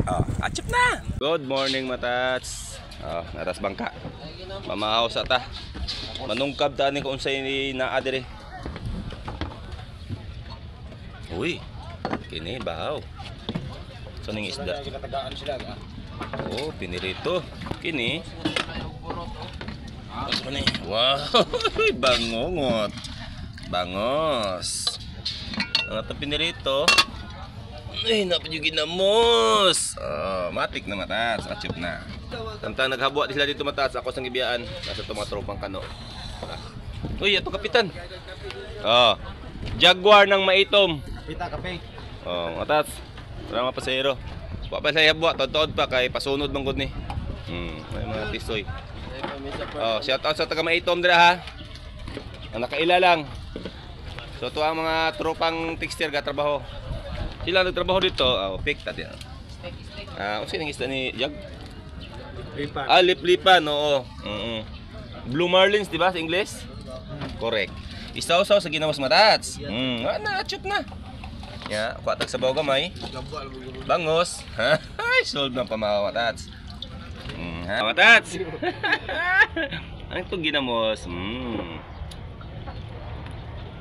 Oh, achip na. Good morning, matats. Oh, natas bangka. Mamahaw sa ta. Manungkab ta ni kung unsay ni naa diri. Uy. Kini bahaw. So ning isda. Oh, pinirito. Kini. Ano ni? Wow, bangungot. Bangos. Ang atong pinirito. Ay, napad yung ginamos. Oh, matik na, matats. Achip na. Tantang naghabwa sila dito, matats. Ako sa gibiyaan. Nasa tumatropang kano. Uy, ato kapitan. Oh, Jaguar ng maitom. Pita kape. Oh, matats. Wala mga pasahero. Wa pa sa habwa, tod-tod pa kay pasunod man gud ni. May mga tisoy. Oh, shout out sa taga Maitom dira ha. Ang nakaila lang. So to ang mga tropang textile ga trabaho. Sila nagtrabaho dito, oh, pick ta diyan. Ah, unsa ning isda ni Jag? Lipa. Ah, liplipan, oo. Blue Marlins, di ba sa English? Correct. Isaw-saw sa ginamos, matats. Na, achip na. Ya, kuha tag sabaw gamay. Bangos. Ay, solve ng pamahaw, matats. Ha, matats. Ang itong ginamos.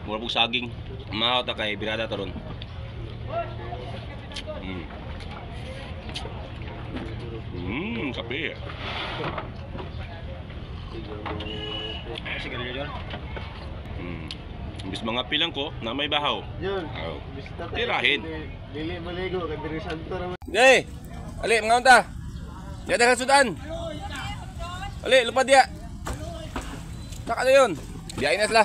Mura pong saging. Mahaw ta kay birada to ron. Kape. Imbis mga pilang ko na may bahaw. Yun. Oh. Bisita tayo. Tirahin. Dili maligo kay diri santo ra. Hey! Ali, mga unta. Diya daghang sudan. Ali, lupad diya. Saka na yun. Biyain na sila.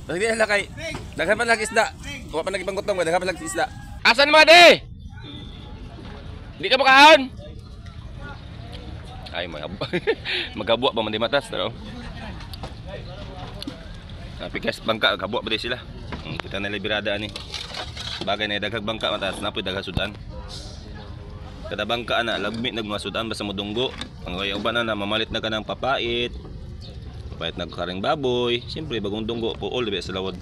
Basta di na sila kay daghan pa lang isda. Wa pa nagipangutong, daghan pa lang isda. Asan mga di? Di ka makaon? Ay, magabwa pa man di matas, taro. Napikas bangka, gabwa pa di sila. Kita na liberada ani. Bagay na daghag bangka, matas, napoy daghang sudan. Kada bangka ana lagmi nag mga sudan basta modunggo. Ang kaya uban na mamalit na ka ng papait. Papait na karing baboy. Siyempre bagong dunggo puol di ba sa lawod.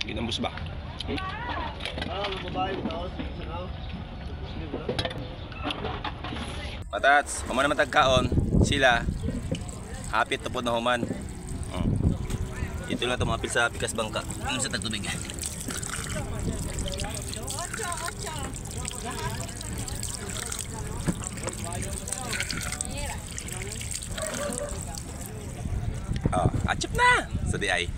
Ginambos ba? Ah, babae tao sa kao. Matats, human naman tagkaon, sila hapit tupod na human. Ito lang ito mga sa pikas bangka. Ano sa tagtubig? Oh, achip na! Sa di ay.